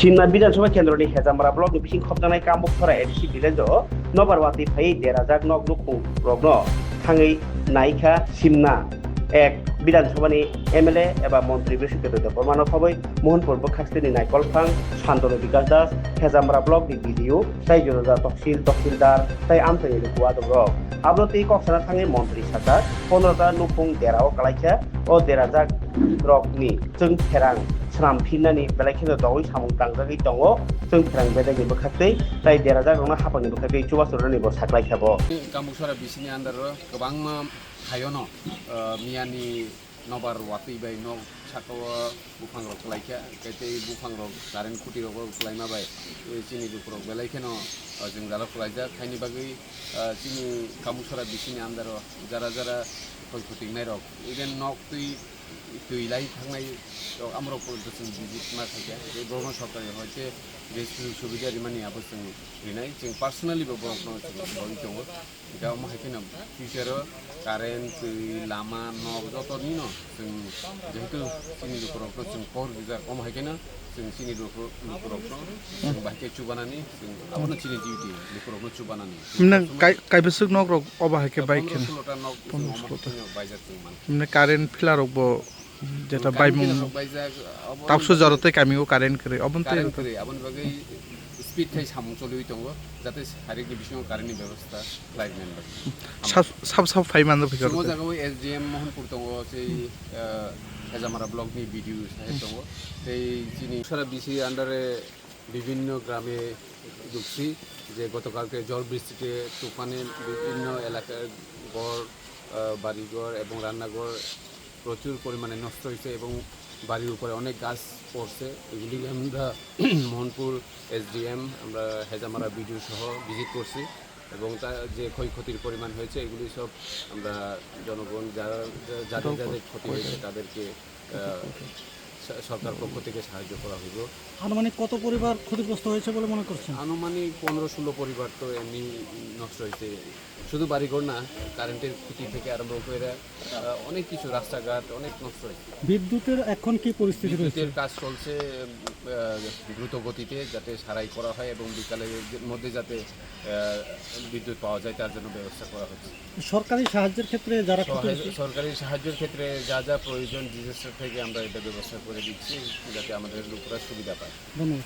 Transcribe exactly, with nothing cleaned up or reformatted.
Simna Bidhan Sabha Kendroni Hejamara Block ni bising khopjaknai Kambuksora A D C village o nobar watwi phaiwi derajak nok nukhung rokno thangwi naikha Simna ek Bidhan Sabha ni M L A eba Montri Biswakirti Debbarma no khobwi Mohanpur bwkhak sitini Naikolphang, Santanu Bikash Das, Hejamara Block ni B D O, tei juda juda Tahsil, Tahsildar tei amchaini luku adong rok. Abono twi kok sana thangwi Montri sakha, pondro ta nukhung dera o kalaikha, o derajak rok ni chwng pherang swnam phinnani belai kheno dogwi samung tangjagwi tongo, chwng pherang bedekni bwkhaktwi tei derajak rokno haphangni bwkhaktwi chubachu rwnani bo saklaikha bo. Kambuksora bisini under o kwbangma hayono, ah, miyani nobar watwi bai nok saka o buphang rok kwlaikha, hwnkhe tei buphang rok current khuti rok bo kwlaima bai, eh, chini lukurok belai kheno, ah, jwngjalo kwlaijak. Haini bagwi, ah, chini Kambuksora bisini under o jara jara khoi khuti wngnai rok, even nok twi twi lai thangnai rok, amorok porjonto chwng visit ma khaikha. Tei borokno sorkari hoite je sujog subida rimani abo chwng rinai, chwng personally bo borokno chwng rwui tongo. Hingkhe omo hai kheno future o current, twi, lama, nok joto nino chwng jehetu chini lukurokno chwng kok rijak, omo hai kheno chwng chini luku-, lukurokno chwng bahai khe chubanani, chwng abono chini duty, lukurokno chubanani. Nang kai-, kaibwswk nok rok obo hai khe bai kheno? Pondro solo ta nok chwng omo hai kheno baijak chwng mankha. Mne current pila rok bo jeta bai mung. Tabso jora tei kami o current kwrwi, oboni tei current kwrwi, aboni bagwi speed khai samung choliwi tongo, jate sarik ni bisingo current ni bebostha khlai mani bagwi. Sab, sab, sab phai mano phikar. Sumo jaga o S D M Mohanpur tongo, sei, eh, Hejamara block ni B D O saheb tongo, tei chini sara B C under e বিভিন্ন গ্রামে ঢুকছি, যে গতকালকে ঝড় বৃষ্টিতে, তুফানে বিভিন্ন এলাকার ঘর, আহ, বাড়িঘর এবং রান্নাঘর প্রচুর পরিমাণে নষ্ট হয়েছে এবং বাড়ির উপরে অনেক গাছ পড়ছে। এগুলি আমরা মোহনপুর এসডিএম, আমরা হেজামারা বিডিও সহ ভিজিট করছি এবং তা যে ক্ষয়ক্ষতির পরিমাণ হয়েছে, এগুলি সব আমরা জনগণ যারা, যাদের যাদের ক্ষতি হয়েছে, তাদেরকে আহ, স-, সরকার পক্ষ থেকে সাহায্য করা হইব। আনুমানিক কত পরিবার ক্ষতিগ্রস্ত হয়েছে বলে মনে করছেন? আনুমানিক পনেরো ষোলো পরিবার তো এমনি নষ্ট হয়েছে। শুধু বাড়িঘর না, কারেন্টের খুঁটি থেকে আরম্ভ করে, আহ, অনেক কিছু, রাস্তাঘাট অনেক নষ্ট হয়েছে। বিদ্যুতের এখন কি পরিস্থিতি রয়েছে? বিদ্যুতের কাজ চলছে, আহ, দ্রুত গতিতে, যাতে সারাই করা হয় এবং বিকালের মধ্যে যাতে, আহ, বিদ্যুৎ পাওয়া যায়, তার জন্য ব্যবস্থা করা হচ্ছে। সরকারি সাহায্যের ক্ষেত্রে যারা ক্ষতিগ্রস্ত সহায়-, সরকারি সাহায্যের ক্ষেত্রে যা যা প্রয়োজন, ডিজাস্টার থেকে আমরা এটা ব্যবস্থা করে দিচ্ছি, যাতে আমাদের লোকরা সুবিধা পায়। ধন্যবাদ।